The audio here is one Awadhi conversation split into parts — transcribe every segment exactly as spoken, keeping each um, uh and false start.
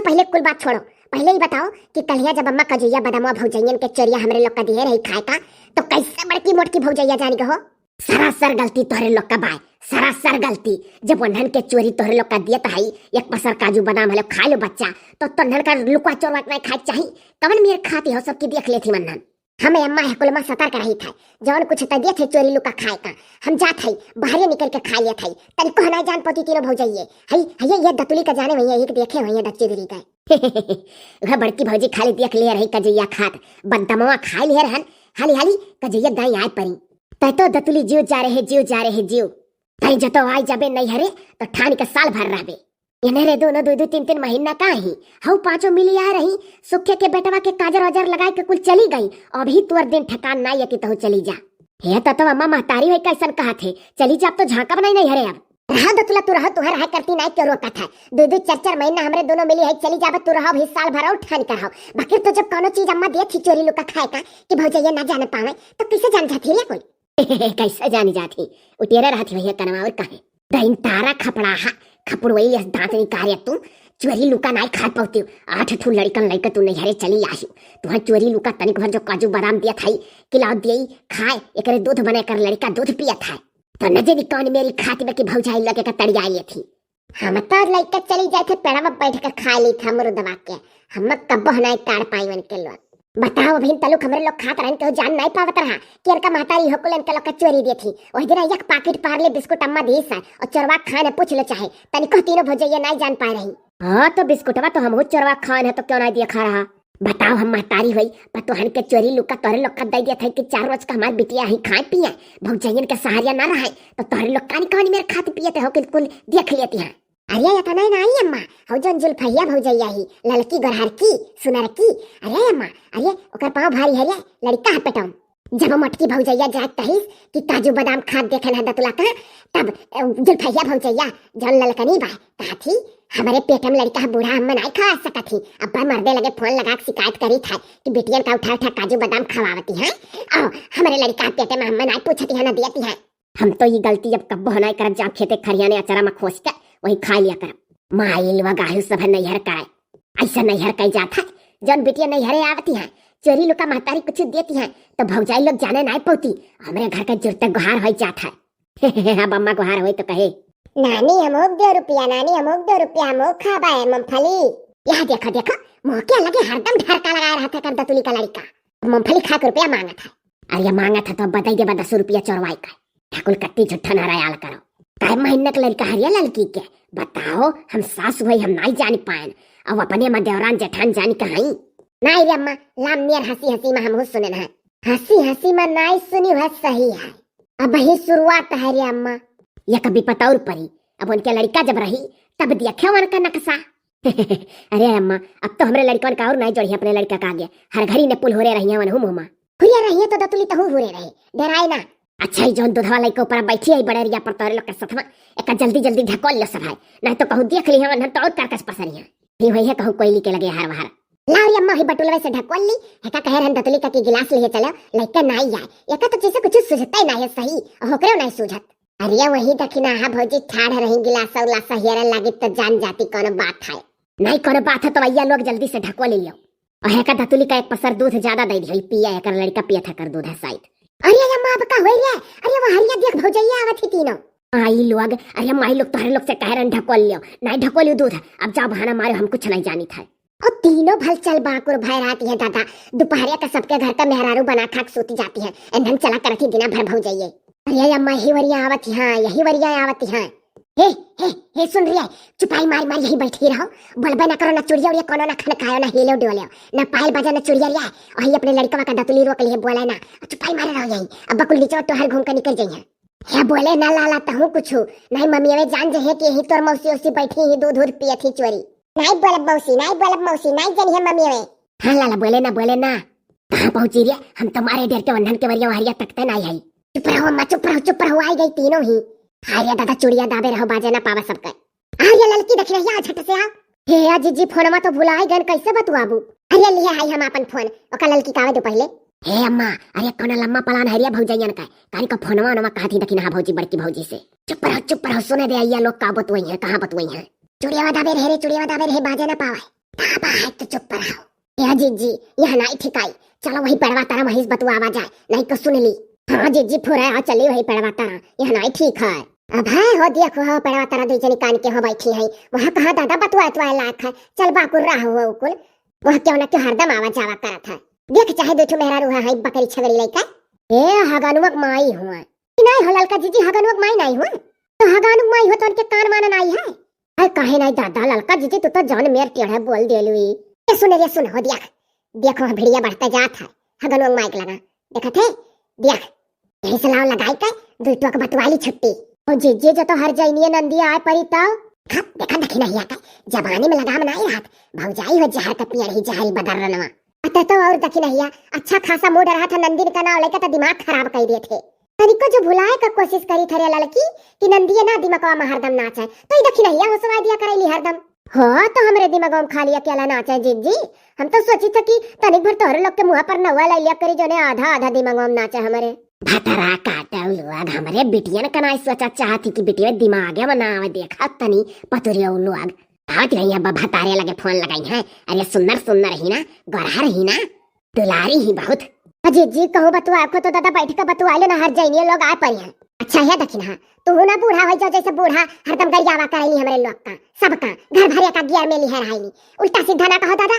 पहिले कुल बात छोड़ो, पहिले ई बताओ कि कल्हिया जब अम्मा कजइया बदमवा भौजइयन के चोरिया हमरे लोग का दिहे रही खाए का, तो कैसे बड़की मोटकी भौजइया जानी के हो? सरासर गलती तोहरे लोग का बाय, सरासर गलती। जब वन्हन के चोरी तोहरे लोग का दियत हई, एक पसर काजू बादाम हले खा लो बच्चा, तो तन्हन का लुकवा चोरवा के नाई खाए के चाही? कवन मेर खाती हो सबकी देख लेती वन्हन। हम अम्मा है कुलमा सतर्क रही थे, जौन कुछ त दियत है चोरी लुका खाए का, हम जात है बाहरे निकल के खा लेत है। तनिको हनाई जान पौती तीनों भौजइये, हई हइये ये दतुली का जाने वही एक देखे वही दच्ची दुरी का। वह बड़की भौजी खाली देख ले रही कजइया खात, बदमवा खाए ले रहन, हाली हाली कजइया दाई आए परी। तै तो दतुली जीव जा रहे, जीव जा रहे, जीव। तई जतो आई जाबे नैहरे, तो ठान के साल भर रहबे। एने रे दोनों दो दो तीन तीन महीना का ही, हऊ पाँचों मिली आ रही, सुखे के बेटवा के काजर वाजर लगाए के कुल चली गई। अभी तोर दिन ठिकान ना ये कि तहु चली जा। हे तो, तो अम्मा महतारी होई कैसन कहत है, चली जा, अब तो झांकब नहीं नैहरे अब। रहा दतुला तू रहो, तुहर रहा करती नाई क्यों रोकत है? दो दो चार चार महीना हमरे दोनों मिली है, चली जाबे तू रहो, अभी साल भर और ठान कर रहो। बाकी तो जब कोनो चीज अम्मा दिए थी चोरी लुका खाए का कि भौजैया ना जाने पावे, तो कैसे जान जाती रे कोई? कैसे जानी जात ही? उटेरे रहत ही भैया कनवा और कहे। दहिन तारा खपड़ाहा, खपड़वई यस दांत निकारे तू, चोरी लुका नाई खा पौती। आठ ठू लड़िकन लइके तू नैहरे चली आही। तुहां चोरी लुका तनिक भर जो काजू बादाम दियत हई, किलाव दियई खाए, एकरे दूध बने कर लड़िका दूध पियत है। तो न जनी कौन मेर खाती बा कि भौजाई लगे का तड़िया लेत ही। हम तो लइके चली जाए थे, पेड़वा बैठ के खा ली था अमरूदवा के। हम कब्बो नाई ताड़ पाई उनके लोग। बताओ, अभी तलुक हमरे लोग खात रहन, केहू जान नाई पावत रहा कि इनका महतारी हो कुल इनके लोग के चोरी देत ही। वही दिन एक पाकिट पार्ले बिस्कुट अम्मा दीस है और चोरवा खान है, पूछ लो चाहे, तनिको तीनों भौजैया नाई जान पाए रही। हाँ, तो बिस्कुटवा तो हमहू चोरवा खान है, तो क्यों नाई देखा रहा? बताओ, हम महतारी होई, पतोहन के चोरी लुका तोरे लोग का दे देत है कि चार रोज का हमार बिटिया ही खाए पिए, भौजैयन के सहारिया ना रहे, तो तोरे लोग कानी कानी मेर खात पियत हो कि कुल देख लेती हैं। अरे, इतना ही नाई अम्मा, हौ जौन जुल्फैया भौजैया ही, ललकी गोरहरकी, सुनरकी। अरे अम्मा, अरे, ओकर पाँव भारी है रे, लड़िका है पेटम। जब मोटकी भौजैया जात कहिस कि काजू बादाम खात देखे ना दतुला का, तब, अ, जुल्फैया भौजैया जौन ललकनी बा, कहत ही, "हमरे पेट में लड़िका है, बूढ़ा हम नाई खवा सकत ही।" अब्बा मर्दे लगे फोन लगा के शिकायत करी था कि बिटियन का उठा उठा काजू बादाम खवावती हैं, और हमरे लड़िका पेट में हम नाई पूछती है, ना दियती है। हम तो ई गलती अब कब्बो नाई करब, जाब खेते खरियाने अचरा में खोस के वही खा लिया करब। माई लोग आयु सब नैहर का है, ऐसा नैहर कई जात है, जौन बिटिया नैहरे आवती है, चोरी लुका महतारी कुछ देती है, तो भौजाई लोग जाने नाई पौती, हमरे घर के जुरते गुहार होई जात है। अब अम्मा गुहार होई तो कहे, "नानी, हमोक दो रुपया, नानी, हमोक दो रुपया, हमोक खाबा है मूंगफली।" यह देखो, देखो, मोके लगे हरदम ढरका लगाए रहत है कर दतुली का लड़िका। मूंगफली खा के रुपया मांगत है। अरे मांगत है तो बताई देबा दस रुपया चोरवाई का। ठाकुर कत्ती झूठा नारा आल करो। तय महीना के लड़िका हरिया ललकी के। बताओ, हम सास हुई, हम नाई जानी पाएन। अब अपने में देवरान जेठान जानी कहाई। नाई रे अम्मा, लाम नियर हंसी हंसी में हमहू सुने है। हंसी हंसी में नाई सुनी है, सही है। अब ही शुरुआत है रे अम्मा। ये कभी पतौर परी, अब उनके लड़िका जब रही, तब देखे उनका नक्शा। अरे अम्मा, अब तो हमरे लड़िकन का और नाई जोड़ी अपने लड़िका का आगे। हर घड़ी ने पुल हो रहे रही है वनहु मुँह में। हुरिया रही है तो दतुली तहू हुरे रहे, डराए ना। अच्छा, ही जौन दूधवा लइके ऊपर बैठी है बड़ेरिया पर तोरे लोग के सथवा, एका जल्दी जल्दी ढकोल लो सब है, नहीं तो कहूँ देख ली है वनहन तो और कारकस पसरी है। ही वही है कहूँ कोयली के लगे हार वहार। लाओ रे अम्मा, ही बटुलवे से ढकोल ली, हेका कहे रहन दतुली का की गिलास लिए चलो, लइके नाई आए। एका तो जैसे कुछ सुझते ना है सही, और होकरे नाई सूझत। अरे वही दखिनाहा भौजी ठाढ़ रही, गिलास उलास हेरे लागी तो जान जाती कौन बात है। नहीं कौन बात है तो भैया लोग जल्दी से ढकोल लियो। और हेका दतुली का एक पसर दूध ज्यादा दे दियो, पिया हेकर लड़िका पियत हेकर दूध है शायद। अरे अम्मा, अब का होई रे? अरे वो हरिया देख भौजैया आवत ही तीनों। आई लोग, अरे माई लोग तोहरे लोग से कह रहन ढकोल लियो, नहीं ढकोलियो दूध। अब जाओ बहाना मारो, हम कुछ नहीं जानित है। ओ तीनों भल चल बाकुर भय रहती है दादा, दोपहरिया का सबके घर का मेहरारू बना खा के सूती जाती है, एंधन चला करत ही दिना भर भौजैये। अरे अम्मा, यही वरिया आवत ही, हाँ, यही वरिया आवत ही, हाँ। हे, हे, हे, सुन रही है, चुपाई मार मार यही बैठी रहो, बोलबे ना करो, ना चुड़िया उड़िया कोनो ना खनकायो, ना हिलो डोलियो, ना पायल बाजा, ना चुड़िया रिया, वही अपने लड़कवा का दतुली रोक लिए, बोले ना, चुपाई मारे रहो यही, अब बकुल नीचे तोहर घूम के निकल जाइए। हे बोले ना लाला तहू कुछ, नहीं मम्मी वे जान जहे कि यही तोर मौसी ओसी बैठी ही दूध दूध पियत ही चोरी। नहीं बोलब मौसी, नहीं बोलब मौसी, नहीं जनी है मम्मी वे। हाँ लाला बोले ना, बोले ना। कहाँ पहुँची रे? हम तो मारे डर के वंधन के वरिया हरिया तकते नहीं है। चुप रहो अम्मा, चुप रहो, चुप रहो, आई गई तीनों ही। हाय रे दादा, चुड़िया दाबे रहो, बाजे ना पावा सबके। आ रे ललकी, देखी रहिया, झट से आओ। हे या जीजी, फोनवा तो भुला ही गन, कैसे बतुआबू? अरे लिहे हाई हम अपन फोन, ओका ललकी कावे दो पहले। हे अम्मा, अरे कौन लम्मा पलान हरिया भौजैयन का, कारी का फोनवा ओनवा कहा थी दखिनाहा भौजी बड़की भौजी से। चुप रहो, चुप रहो, सुने दे अइया लोग का बतुआई है, कहाँ बतुआई है। चुड़िया दाबे रहे रे, चुड़िया दाबे रहे, बाजे ना पावे। का बा है, तू चुप रहो। ए जिज्जी, यह नाई ठीक आई। चलो वही पेड़वा तरा वहीं से बतुआवा जाए, नाई को सुन ली। हाँ जिज्जी, फुरे आ चली वही पेड़वा तरा, यह नाई ठीक है। अब है हो, देखो हो पेड़वा तरा दुई जनी कान के हो बैठी है, वहाँ कहाँ दादा बतुआ तुआ लायक है। चल बाकुर रहा हो उकुल, वह क्यों ना क्यों हरदम आवा जावा करत है। देख चाहे दो ठो मेहरारू है, बकरी छगड़ी लइका। ए हगनुआ के माई हुआ कि नाई हो ललका जिज्जी, हगनुआ के माई नाई हुआ? तो हगनुआ के माई हो तो उनके कान वान नाई है। अरे काहे नाई दादा, ललका जिज्जी तू तो जान मेर टेढ़े बोल देलू ई। ए सुन रे सुन हो, देख देखो भिड़िया बढ़ता जात है, हगनुआ के माई के लगा देखत है, देख यही से लाओ लगाई के दुई टोक बतवाली छुट्टी। और जिज्जी जो तो हर जइनिए नंदिया आए परी तब। खप देखा दखिनहिया के जबानी में लगाम नाई रहत, भौजाई हो जहर के पियन ही जहरी बदर रनवा। अतः तो और दखिनहिया अच्छा खासा मूड रहा था, नंदिन का नाव लेके तो दिमाग खराब कर दिए थे। तनिको जो भुलाए का कोशिश करी थे रे ललकी कि नंदिया ना दिमागवा में हरदम नाचे, तो ई दखिनहिया होसवा दिया करैली हरदम। हो तो हमरे दिमागवा में खाली अकेला नाचे जिज्जी, हम तो सोची थे कि तनिक भर तोहरे लोग के मुँह पर नौवा लै लिया करी जोने आधा आधा दिमागवा में नाचे हमरे। भतरा काटौ लोग, हमरे बिटियन का नाई सोचा चाहती कि बिटिया दिमागे में ना आवे, देखा तनी पतुरियौ लोग। आवत रही है, भतारे लगे फोन लगाई है। अरे सुन्नर सुन्नर ही ना, गोरहर ही ना, दुलारी ही बहुत। अजी जी कहूँ बतुआ को तो दादा बैठ के बतुआ लो ना, हर जइनिए लोग आ पड़ी है। अच्छा है दखिनहा, तू ना बूढ़ा हो जाओ जैसे बूढ़ा हरदम गरियावा करैली हमरे लोग का, सबका घर भरे का गियर में लिहर आईली, उल्टा सीधा ना कहो दादा,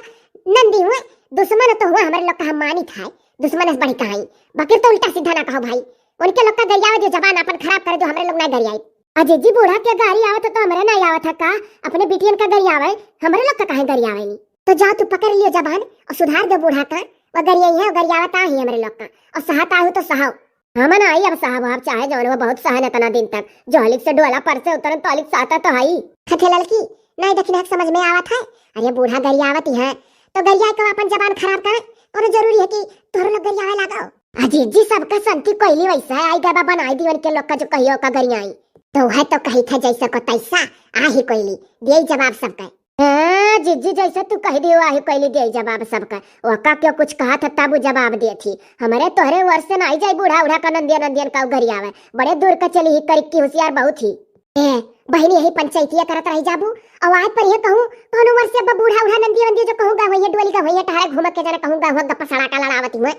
नंदी हुए दुश्मन तो हुआ हमरे लोग का, हम मानित है दुश्मन से बढ़ के आई, बकिर तो उल्टा सीधा ना कहो भाई, उनके लोग का गरियावा जो जबान अपन खराब कर दो, हमरे लोग ना गरियाई। अजी जी बूढ़ा के गारी आवत तो हमरे ना आवत है का? अपने बिटियन का गरियावे, हमरे लोग का काहे गरियावे नी? तो जा तू पकड़ लियो जबान और सुधार दो बूढ़ा का, वो गरियाई है, वो गरियावत आ ही हमरे लोग का, और सहत आहू तो सहाओ। हम ना आई अब साहब, आप चाहे जौन हो बहुत सहन इतना दिन तक, जो हलिक से डोला पर से उतरन तो हलिक सहता तो हई। हथे ललकी, नहीं दखिनहा के समझ में आवत है, अरे बूढ़ा गरियावत ही है, तो गरिया के अपन जबान खराब करे, कोनो जरूरी है कि तोहरे लोग गरियावे लागो? अजी जी सबका संती कोइली वैसा है, आई गबा बनाई दीवन के लोग का जो कहियो का गरियाई। तो है तो कही था जैसा को तैसा, आ ही कोइली, दे जवाब सबका। हाँ, जिज्जी जैसे तू कह दियो, आही कैली दे जवाब सबका। ओका क्यों कुछ कहा था तब उ जवाब दे थी। हमरे तोहरे वर्ष से नाई जाई बूढ़ा उढ़ा का नंदिया नंदियन का उघरियावे। बड़े दूर का चली ही करिक की होशियार बहुत ही। ए, बहिनी यही पंचायतिया करत रही जाबू। और आज पर यह कहूँ, कौनो वर्ष से अब बूढ़ा उढ़ा नंदिया नंदिया जो कहूँ गा हुई है, डोली गा हुई है, टहरे घूम के जाना कहूँ गा हुआ गप्पा सड़ाका लड़ावत हुए।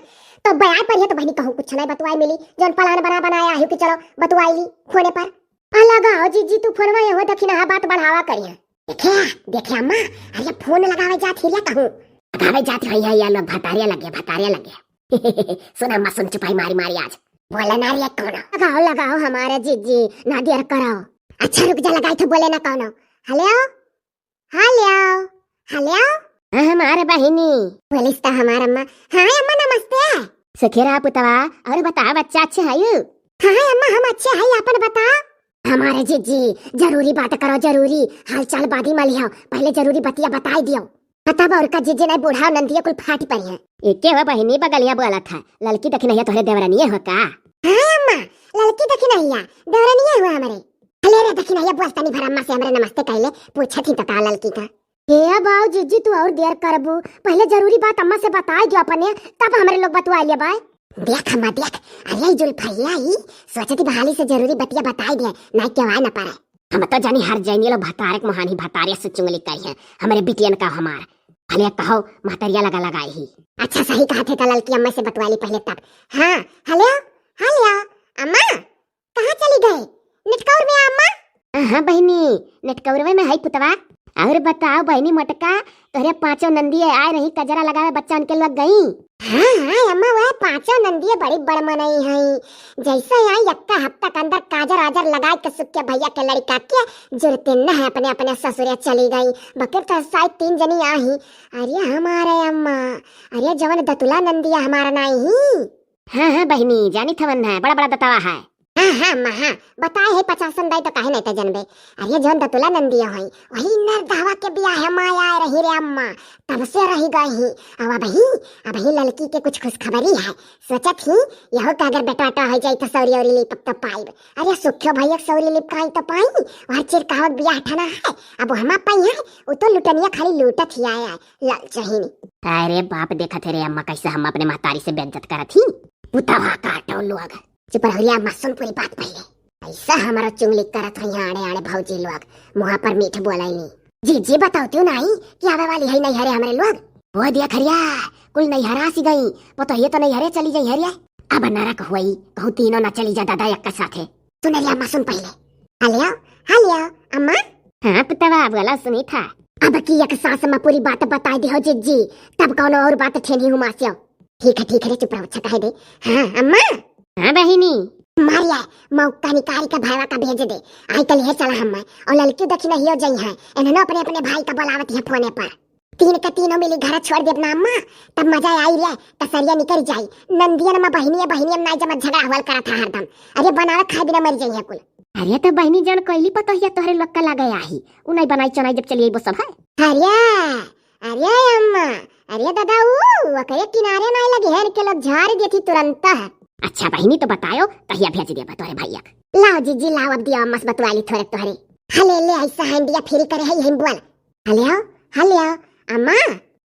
तो बयान पर यह तो बहिनी कहूँ कुछ नहीं बतवाई मिली, जौन प्लान बना बनाया आही कि चलो बतवाई ली फोने पर। आ लगाओ जिज्जी तू फोनवा, यहो दखिनहा बात बढ़ावा करिया। देखे, देखे अम्मा, अरे फोन लगावे जात हिरिया कहूँ। लगावे जात है या लोग भतारिया लगे, भतारिया लगे। सुन अम्मा सुन, चुपाई मारी मारी आज। बोले ना रे कौनो। लगाओ, लगाओ हमारे जिज्जी, ना देर करो। अच्छा रुक जा, लगाई तो बोले ना कौनो। हेलो, हेलो, हेलो। हाँ, हमारे बहिनी। बोलिस तो हमार अम्मा। हाँ अम्मा नमस्ते। सखी रहा पुतवा, और बता बच्चा अच्छे है यू? हाँ अम्मा हम अच्छे है, अपन बता। हमारे जिज्जी, जरूरी बात करो, जरूरी। हाल चाल बादी में लियाओ, पहले जरूरी बतिया बताई दियो। बताब और का जिज्जी, नहीं बूढ़ा नंदिया कुल फाट पड़ी है। एके वो बहिनी बगलिया बोला था, ललकी दखिनहिया तोहरे देवरनिये हो का? हाँ अम्मा, ललकी दखिनहिया देवरनिये हुआ हमरे। हले रे दखिनहिया, बोल तनी भर अम्मा से हमरे नमस्ते कहले, पूछत ही तो का ललकी का। हे बाऊ जिज्जी, तू और देर करबू, पहले जरूरी बात अम्मा से बताई दियो अपने, तब हमरे लोग बतुआ लिया बाय। देख अम्मा देख, अरे ई जुल्फैया ई सोचती बहाली से जरूरी बतिया बताई दे, नाई केवाए न पारे। हम तो जानी हर जैनी लो भतारक मोहानी भतारिया से चुंगली करी है, हमरे बिटियन का हमार। भले कहो महतरिया लगा लगाई ही। अच्छा सही कहा थे तो ललकी अम्मा से बतवाली पहले तब। हाँ, हेलो, हेलो, अम्मा, कहाँ चली गए? नेटकौर में आ अम्मा? हाँ, हाँ बहिनी, नेटकौरवे में है पुतवा। और बताओ बहिनी मोटका, तोहरे पाँचों नंदिये आए रही कजरा लगावे, बच्चा उनके लग गई? हाँ, हाँ अम्मा, वह पाँचों नंदिये बड़ी बड़ मनई हैं। जैसे आई यक्का हफ्ता के अंदर काजर आजर लगाए के सुक्के भैया के लड़का के जुरते न है, अपने अपने ससुरे चली गई। बकर तो साई तीन जनी आ ही। अरे हमारे अम्मा, अरे जवन दतुला नंदिया हमारा नाई ही। हाँ, हाँ बहिनी, जानी थवन है, बड़ा बड़ा दतवा है। हाँ, हाँ अम्मा, हाँ, बताए है पचासन दाई तो काहे नहीं तो जनबे। अरे जवन दतुला नंदिया होई, वही नरदहवा के बियाह में आए रही रे अम्मा, तब से रही गई ही। अब अबही, अबही ललकी के कुछ खुशखबरी है। सोचत ही, यहो के अगर बेटा बेटा हो जाई तो सौरी औरी लिप तो पाइब। अरे सुख्यो भैया के सौरी लिप काई तो पाई, वह चिर कहावत बियाह ठना है। अब हम पाई है, वो तो लुटनिया खाली लूटत ही आया है, लालचहीनी। अरे बाप, देखत है रे अम्मा, कैसे हम अपने महतारी से बेइज्जत करत ही। पुतवा काटो लोग। चुप रहो रे अम्मा, सुन पूरी बात पहले। ऐसा हमारा चुंगली करत है यहाँ आड़े आड़े भौजी लोग, मुँह पर मीठ बोलाई नी। जी जी, बताओ तू नाई कि आवे वाली है नैहरे हमरे लोग। वो देख हरिया, कुल नैहरा सी गई, पतोहिए तो नैहरे चली जाई हरिया। अब नरक होई, कहूँ तीनों ना चली जा दादा एक साथे। सुन रे अम्मा, सुन पहिले। हेलो, हेलो अम्मा। हाँ पुतवा, बोला सुनी था। अब की एक सांस में पूरी बात बताई दे हो जिज्जी, तब कौनो और बात ठेनी हूँ माँ से। ठीक है, ठीक है रे, चुप रहो, अच्छा कहे दे। हाँ अम्मा। हाँ बहिनी। मारिया, मौका निकाल के भाईवा का भेज दे, आई कल है चला हम्मा। और ललकी दखिनहियो जई है, इन्हनो अपने अपने भाई का बुलावत है फोने पर। तीन के तीनों मिली घर छोड़ देब ना अम्मा, तब मजा आई रे, कसरिया निकल जाई। नंदियन में बहिनिया बहिनिया में नाई जमा झगड़ा हुअल करत है हरदम। अरे बनावे खाए बिना मर जाई है कुल। अरे तो बहिनी जौन कैली पतोहिया तोहरे लोग का लगे आही, उ नाई बनाई चनाई जब चली अइबो सब है। अरे, अरे अम्मा, अरे दादा, ऊ ओकरे किनारे नाई लगी है, इनके लोग झाड़ देती तुरंत है। अच्छा बहिनी तो बतायो, कहिया भेज देबा तोहरे भैया के? लाओ जिज्जी लाओ, अब दिया अम्मा से बतवाली थोरे तोहरे। हले ले ऐसा हंडिया फ्री करे है, यही बोल। हेलो, हेलो अम्मा।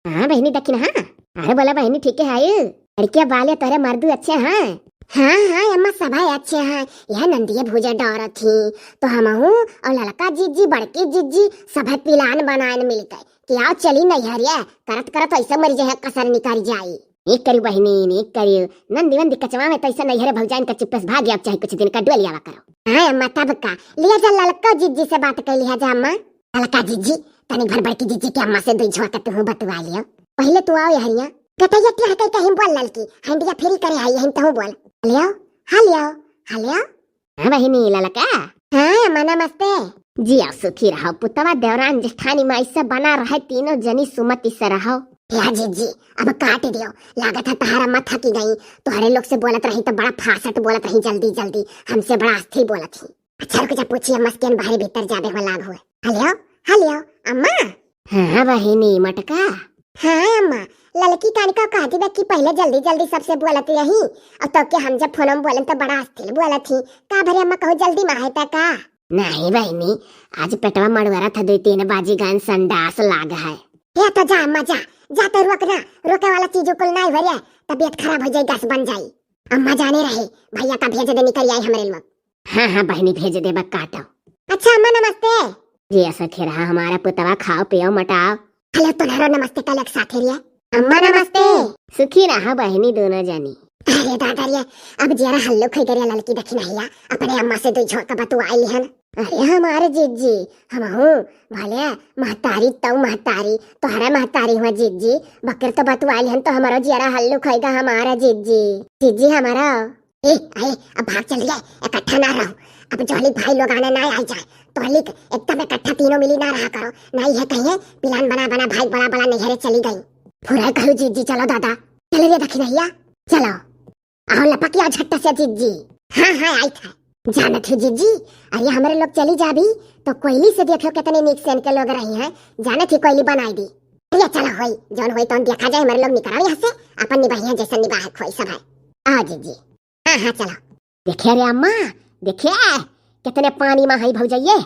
हाँ बहिनी दखिन, हाँ। अरे बोला बहिनी, ठीक है आई? लड़किया बाले तोहरे मर्दू अच्छे हैं? हाँ हाँ अम्मा, सभा अच्छे हैं। यह नंदिया भूजा डौरत ही, तो हमहू और ललका जिज्जी, बड़की जिज्जी, सभे पिलान बनान मिल गए कि आओ चली नैहरिया। करत करत ऐसे मरी जाए, कसर निकल जाई। नीक करी बहिनी, नीक करी। नंदी वंदी कचवा में तैसे नैहरे भौजाइन का चुप्पे से भाग जाओ, चाहे कुछ दिन का डोल आवा करो। हाँ अम्मा, तब का? लिया जा ललका जिज्जी से बात कर लिया जा अम्मा। ललका जिज्जी, तनी भर बड़की जिज्जी के अम्मा से दुई झोंका तुहू बतवा लियो। पहिले तू आओ यहरिया। कटैया क्या है कहीं बोल ललकी, हंडिया फ्री करे आई, यहीं तहू बोल। हेलो, हेलो, हेलो। हाँ बहिनी, ललका। हाँ अम्मा, नमस्ते। जिया सुखी रहो पुतवा, देवरान जेठानी माई से बना रहे, तीनों जनी सुमति से रहो। या जिज्जी, अब काट दियो, लागत है तहारा माथा की गई। तोहरे लोग से बोलत रही तो बड़ा फासट बोलत रही, जल्दी जल्दी, हमसे बड़ा अस्थिर बोलत ही। अच्छा रुक जा, पूछी अम्मा से केन बाहरे भीतर जाबे हो लाग हुए। हेलो, हेलो अम्मा। हाँ बहिनी मटका। हाँ अम्मा, ललकी कानिका कहती बा कि पहिले जल्दी जल्दी सबसे बोलत रही, और तो के हम जब फोन में बोलन तो बड़ा अस्थिर बोलत ही। का भरे अम्मा, कहूँ जल्दी में है ता का? नहीं बहिनी, आज पेटवा मड़ुआरा था, दुई तीन बाजी गान संडास लाग है। हे तो जा अम्मा जा, जा तो रोक ना, रोके वाला चीज कुल नहीं हो रे, तबीयत खराब हो जाई, गैस बन जाई। अम्मा जाने रहे, भैया का भेज दे निकल आई हमरे लोग। हाँ हाँ बहिनी, भेज देबा, काटो। अच्छा अम्मा नमस्ते। जी ऐसा खेरहा हमारा पुतवा, खाओ पियो मटाओ। हेलो, तुम्हारा नमस्ते का लेक साथे रिया। अम्मा नमस्ते। सुखी रहा बहिनी दोनों जनी। अरे दादा रे, अब जियरा हल्लुक होइ गया ललकी दखिनहिया, अपने अम्मा से दुई झोंका बतुआई लिहन। अरे हमारे जिज्जी, हमहू भले महतारी तऊ महतारी, तोहरा महतारी हुआ जिज्जी, बकर तो बतुआई लिहन तो हमारो जियरा हल्लुक होइगा हमारा जिज्जी। जिज्जी हमारा। ए, अरे, अब भाग चल रे, इकट्ठा ना रहो। अब जोहली भाई लोग आने ना आई जाए, तोहली के एकदम इकट्ठा तीनों मिली ना रहा करो, ना ये कहिए पिलान बना बना भाई बड़ा बड़ा नैहरे चली गई। फुराई कहू जिज्जी, चलो दादा, चले रे दखिनहिया, चलो। आओ लपकिया झट्टा से जिज्जी। हाँ, हाँ, आई था। जानत ही जिज्जी, अरे हमरे लोग चली जाबी, तो कोयली से देखो कितने नीक से इनके लोग रही हैं, जानत ही कोयली बनाई दी। अरे चलो होई, जौन होई तौन देखा जाए, हमरे लोग निकराओ यहाँ से, अपन निबाहिया जैसा निबाहक होई सब है। आओ जिज्जी। हाँ, हाँ, चलो। देखे रे अम्मा, देखे, कितने पानी में है भौजइये।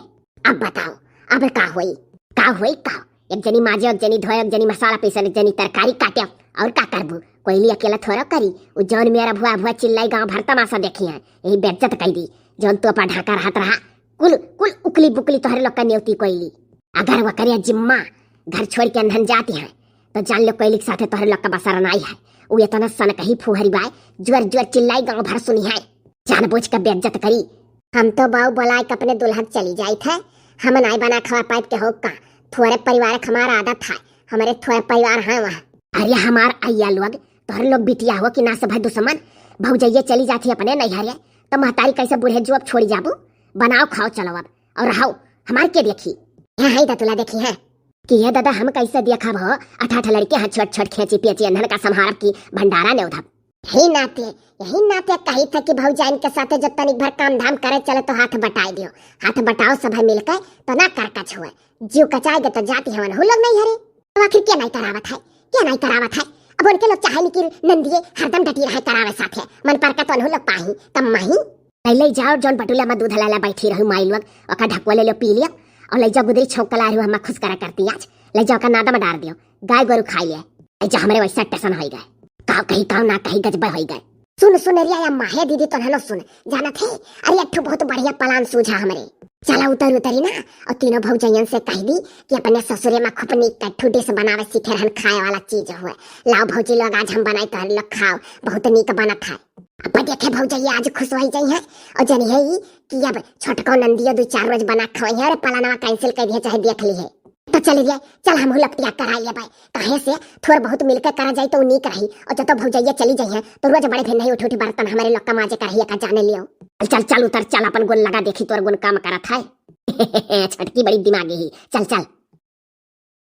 अब बताओ, अब का होई? का होई का? एक जनी माजे, एक जनी धोए, एक जनी मसाला पीसे, एक जनी तरकारी काटे, और का करबू? कोयली अकेला थोड़ा करी। उ जौन मेरा भुआ भुआ चिल्लाई, गांव भर तमाशा देखी है, यही बेइज्जत कई दी। जौन तोपा ढाका रहत रहा, कुल, कुल उकली बुकली तोहरे लोग का नेवती कोयली। अगर वकरे जिम्मा घर छोड़ के अनहन जाती है, तो जान लो कोयली के साथे तोहरे लोग का बसर नाई है। उ इतना सन कही फुहरी बाय, जोर जोर चिल्लाई, गांव भर सुनी है। जानबूझ के बेइज्जत करी। हम तो बाऊ बोलाए के अपने दुल्हन चली जाइत है, हम नाई बना खवा पाइब के हो का? थोड़े परिवार के हमार आदत है, हमारे थोड़े परिवार है वहाँ। अरे हमार अइया लोग, तोहरे लोग बिटिया हो कि ना से भाई दुश्मन? भौजइये चली जाती अपने नैहरे, तो महतारी कैसे बूढ़े जुअब छोड़ी जाबू? बनाओ खाओ चलो अब, और रहो, हमार के देखी? यहाँ है दतुला देखी है कि ये दादा हम कैसे देखब हो, अठाठ लड़के हैं छोट छोट खेची पेची, अनहन का संभारब की भंडारा ने उधब। यही नाते, यही नाते कही थे कि भौजाइन के साथे जो तनिक भर काम धाम करे चले तो हाथ बटाई दियो, हाथ बटाओ सब मिलके तो ना करकच हुए, जीव कचाए दे तो जाती हवन हु लोग नैहरे। तो आखिर क्या नहीं करावत है, क्या नहीं करावत है? अब उनके लोग चाहे कि नंदिये हरदम डटी रहे करावे साथे, मन पर का तो अनहु लोग पाही, तब माही। ले जाओ जौन बटुला में दूध लाला बैठी रहू माई लोग, ओका ढकुआ ले लो पी लियो, और ले जाओ गुदरी छौंक ला रहू हम्मा खुश करा करती आज, ले जाओ का नादा में डार दियो, गाय गोरू खाई ले, ले जाओ हमरे वैसा टेंशन होई गए। काव कही काव ना कही गजबे होई गए। सुन सुन रिया अम्मा, हे दीदी तोहनो सुन, जानत है, अरे एक ठो बहुत बढ़िया प्लान सूझा हमरे। चला उतर उतरी ना, और तीनों भौजैयन से कह दी कि अपने ससुरे में खूब नीक कट्ठू डिश बनावे सीखे रहन, खाए वाला चीज हुए। लाओ भौजी लोग, आज हम बनाई, तोहरे लोग खाओ, बहुत नीक बनत है। अब देखे भौजैया आज खुश हो जाई है, और जनिहे ई कि अब छोटको नंदियो दू चार रोज बना खवाई है, अरे पलानवा कैंसिल कर दिए, चाहे देख ली है। तो चल रे, चल हमहू लपटिया कराई लेबै, काहे से थोर बहुत मिलके करा जाई तो नीक रही, और जब तो भौजैया चली जाई है तो रोज बड़े भी नहीं उठ उठ बर्तन हमारे लोग का माजे करही का जाने लियो। चल चल चल उतर चल, अपन गुन लगा, देखी तोर गुन काम करत है। छोटकी बड़ी दिमागी ही, चल चल।